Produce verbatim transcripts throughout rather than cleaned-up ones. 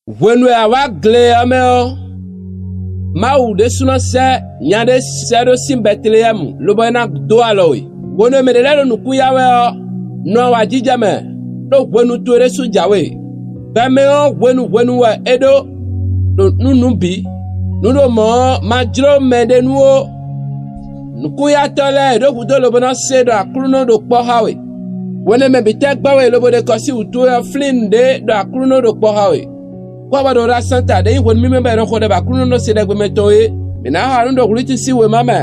Hwenu e a wá gle ɔ́ mɛ ɔ́, Mawu ɖésúnɔ sɛ́ nya ɖé sɛ́ ɖó sín Bɛteleyɛ́mu, lobo é ná dó alɔ we. Hwenu e mɛ ɖě lɛ́ɛ ɖo nǔkún ya wɛ ɔ́, nɔ awǎjijɛ mɛ, ɖó hwenu towe ɖésú jǎwe. Gbɛmɛ ɔ́ hwenu hwenu wɛ é ɖó ɖo nú nǔ bǐ. Nǔ ɖo mɔ̌ ɔ́, ma jló mɛɖé nu ó. Nǔkúnyatɔ́ lɛ́ɛ e ɖǒ hudó lobo ná se ɖɔ Aklúnɔ ɖo kpɔ́ xá we. Hwenɛ́ mɛ bǐ tɛ́ gbɛ́ we lobo ɖe kɔ sín wǔtu we ɔ́ flín nǔɖé ɖɔ Aklúnɔ ɖo kpɔ́ xá we. Kú ɔ́, bɔ ɖo ɖo asán ta ɖě nyí hwenu mímɛ́ bɔ è nɔ xo ɖɛ bɔ Aklúnɔ nɔ se ɖɛgbɛ mɛtɔn é. Mǐ ná xa nǔ ɖo Hlwíti sín wěma mɛ,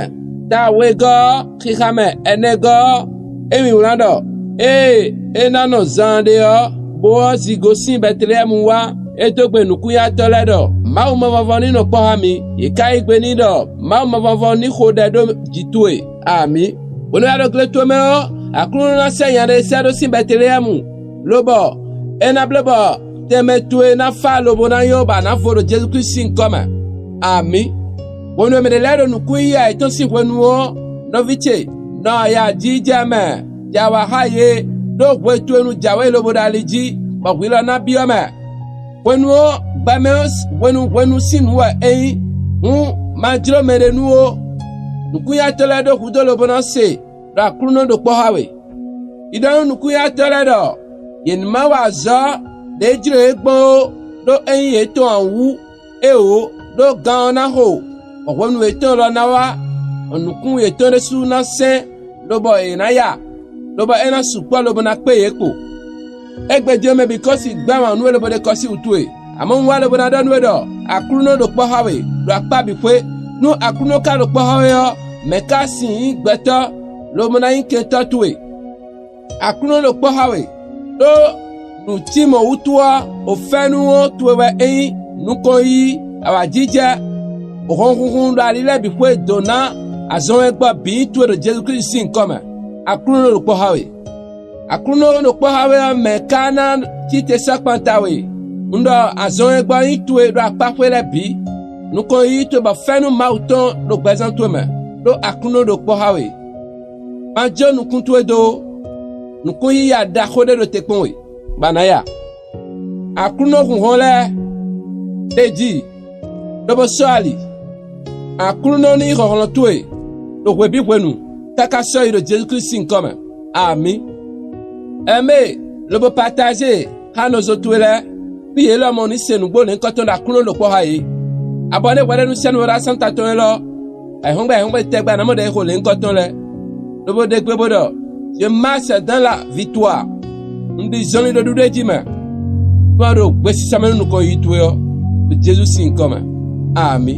ta wegɔ́ ɔ́, xixa mɛ ɛnɛgɔ́ ɔ́, é mì wlán ɖɔ: "Ée é ná nɔ zaanɖé ɔ́, bó ɔ́ zi gosín Bɛteleyɛ́mu wá, é dó gbe nǔkúnyatɔ́ lɛ́ɛ ɖɔ: 'Mawu mavɔvɔ ní nɔ kpɔ́ xá mi.' Yě ká yí gbe n'i ɖɔ: 'Mawu mavɔvɔ ní xo ɖɛ ɖó jǐ towe. Amǐ." Hwenu e a ɖo gle towe mɛ ɔ́, Aklúnɔ ná sɛ́ nya ɖé sɛ́ ɖó sín Bɛteleyɛ́mu, lobɔ é ná bló bɔ tɛnmɛ towe ná fá lobo ná nyɔ́ bɔ a nǎ vo ɖo Jezu Klísu sín nyǐkɔ mɛ. Amǐ. Hwenu e mɛ ɖě lɛ́ɛ ɖo nǔkún yiyi ayǐ tɔn sín hwenu ɔ́, nɔví ce, nɔ ayajijɛ mɛ, ya wǎ xá yě, ɖó hwe towe nu jǎwe lobo ɖo ali jí, bɔ hwi lɔ ná byɔ́ mɛ. Hwenu ɔ́, gbɛmɛ ɔ́ hwenu hwenu sín nǔ wɛ é nyí. Hǔn, ma jló mɛɖé nu ó. Nǔkúnyatɔ́ lɛ́ɛ ɖó hudó lobo ná se ɖɔ Aklúnɔ ɖo kpɔ́ xá we. Yi ɖɔ nú nǔkúnyatɔ́ lɛ́ɛ ɖɔ yě ní ma wa azɔ̌ ɖě jló yě gbɔn ó, ɖó é nyí yětɔn ǎ wú. Éeǒ, ɖó gan ɔ́ ná xo, bɔ hwenu yětɔn lɔ ná wá, bɔ nǔkún yětɔn ɖésú ná sɛ́n, lobɔ yě ná ya, lobɔ é ná sukpɔ́ lobo ná kpé yě kpo. Égbé din ɔ́, mɛ bǐ kɔ́ si gbɛ́ wǎn nú we lobo ɖe kɔ sín wǔtu we. Amɔ̌, un wá lobo ná ɖɔ nú we ɖɔ Aklúnɔ ɖo kpɔ́ xá we ɖo akpá bǐ xwé. Nú Aklúnɔ ka ɖo kpɔ́ xá we ɔ́, mɛ̌ ka sin nyí gbɛtɔ́, lobo ná nyí kɛntɔ́ towe? Aklúnɔ ɖo kpɔ́ xá we, ɖó nǔ cí mɔ̌ wútu ɔ́, wǒfɛ́nú ɔ́ towe wɛ é nyí: nukɔn yiyi, awǎjijɛ, hɔnhunhun ɖo ali lɛ́ɛ bǐ xwé dǒ ná azɔn e gbɔ bǐ nyí towe ɖo Jezu Klísu sín nyǐkɔ mɛ. Aklúnɔ ɖo kpɔ́ xá we. Aklúnɔ e ɖo kpɔ́ xá we ɔ́ mɛ ka ná cí te sɔ́ kpanta we? Un ɖɔ azɔn e gbɔ nyí towe ɖo akpá xwé lɛ́ɛ bǐ. Nukɔn yiyi towe bɔ fɛ́nú Mawu tɔn ɖo gbɛzán towe mɛ, ɖó Aklúnɔ ɖo kpɔ́ xá we. Ma jó nukún towe dó ó. Nukún yíya ɖaxó ɖé ɖo te kpɔ́n we, bɔ a nǎ ya. Aklúnɔ hun hɔn lɛ́ɛ, ɖe jí, lobo sɔ́ ali. Aklúnɔ ní nyí hlɔ̌nhlɔ́n towe ɖo hwebǐ hwenu, káká sɔ́ yi ɖo Jezu Klísu sín nyǐkɔ mɛ. Amǐ. Ɛmée, lobo patáze xá nɔzo towe lɛ́ɛ, nú yě lɔmɔ̌ ní se nǔgbó nyǐkɔ tɔn ɖɔ Aklúnɔ ɖo kpɔ́ xá yě. Abɔ nú hwɛɖénu sɛ́n nǔ e ɖo asán ta tɔn élɔ́, ayǐhɔ́ngbe ayǐhɔ́ngbe tɛgbɛ a nǎ mɔ ɖɛ e xo lěhunkɔtɔn lɛ́ɛ, lobo ɖe gbe bó ɖɔ: "Je marche dans la victoire." Un ɖi zɔnlin ɖo ɖuɖéjí mɛ, bó wá ɖo gbesisɔ mɛ nú nukɔn yiyi towe ɔ́, ɖo Jezu sín nyǐkɔ mɛ. Amǐ.